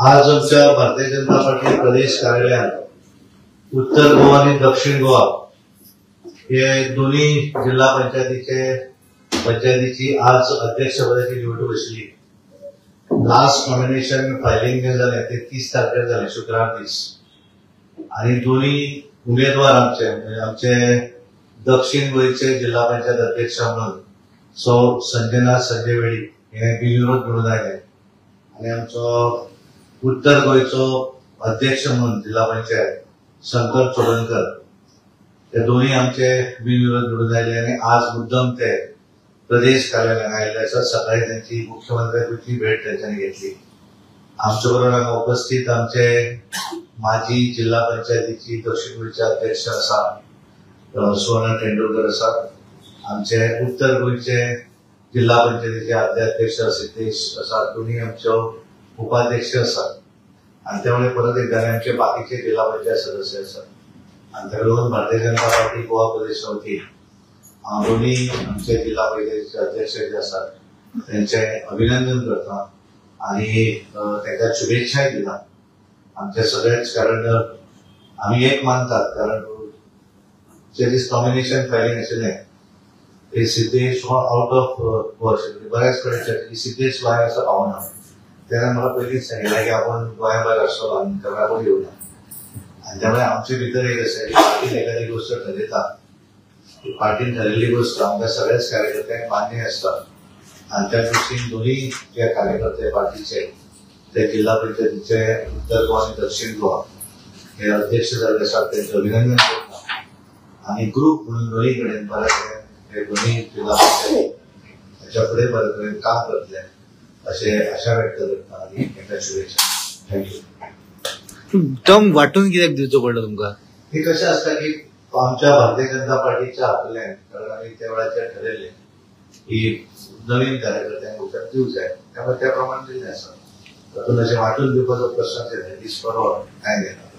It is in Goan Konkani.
आज आमच्या भारतीय जनता पार्टी प्रदेश कार्यालयात उत्तर गोवा आणि दक्षिण गोवा हे दोन्ही जिल्हा पंचायतीची आज अध्यक्षपदाची निवडणूक आशिल्ली. लास्ट नॉमिनेशन फायलिंग जे जालें ते 30 तारखेर जालें, शुक्रार दीस. आणि दोन्ही उमेदवार आमचे म्हणजे आमचे दक्षिण गोंयचे जिल्हा पंचायत अध्यक्ष म्हणून सौ संजना संजय वेळीप हे बिनविरोध निवडून आयले आणि आमचो उत्तर गोंयचो अध्यक्ष म्हणून जिल्हा पंचायत शंकर चोडणकर ते दोन्ही आमचे बिनविरोध निवडून आयले आणि आज मुद्दम ते प्रदेश कार्यालयात आयिल्ले आसा. सकाळी त्यांची मुख्यमंत्र्यांची भेट त्यांच्यानी घेतली. आमच्या बरोबर हांगा उपस्थित आमचे माजी जिल्हा पंचायतीची दक्षिण गोंयचे अध्यक्ष आसा सुवर्णा तेंडुलकर आसा, आमचे उत्तर गोंयचे जिल्हा पंचायतीचे अध्यक्ष सिद्धेश आसा, दोन्ही आमच्यो उपाध्यक्ष आसात आणि त्यामुळे परत एकदा आमचे बाकीचे जिल्हा पंचायत सदस्य आसात. आणि ताका लागून भारतीय जनता पार्टी गोवा प्रदेश वतीन हांव दोन्ही आमचे जिल्हा पंचायतीचे अध्यक्ष जे आसात त्यांचे अभिनंदन करता आणि तांकां शुभेच्छाय दिता आमचे सगळेच. कारण आमी एक मानतात, कारण जे दीस नॉमिनेशन फायलिंग आशिल्लें ते सिद्धेश हो आउट ऑफ गोवा आशिल्ले, बऱ्याच कडेन सिद्धेश गोंयांत आसा पावना. तेन्ना म्हाका पयलींच सांगिल्लें की आपूण गोंया भायर आसतलो आनी ताका आपूण येवना. आनी त्यामुळे आमचे भितर एक आसा की पार्टीन एखादी गोश्ट ठरयता, पार्टीन ठरयल्ली गोश्ट आमकां सगळ्याच कार्यकर्त्यांक मान्य आसता. आनी त्या दृश्टीन दोन्ही जे कार्यकर्ते पार्टीचे ते जिल्हा पंचायतीचे उत्तर गोवा आनी दक्षिण गोवा हे अध्यक्ष जाल्ले आसात तेंचें अभिनंदन करता आनी ग्रूप म्हणून दोन्ही कडेन बऱ्या तरेन हे दोन्ही जिल्हा पंचायत हाच्या फुडें बऱ्या तरेन काम करतले अशें आशा व्यक्त करता आनी तांकां शुभेच्छा. Thank you. टर्म वांटून कित्याक दिवचो पडलो तुमकां? हे कशें आसता की आमच्या भारतीय जनता पार्टीच्या हातूंतल्यान, कारण आमी त्या वेळाचेर ठरयल्लें की नवीन कार्यकर्त्यांक उदक दिवंक जाय, त्यामुळे त्या प्रमाणे दिल्लें आसा. तातूंत अशें वांटून दिवपाचो प्रश्नच येना. दीस बरो टायम येना.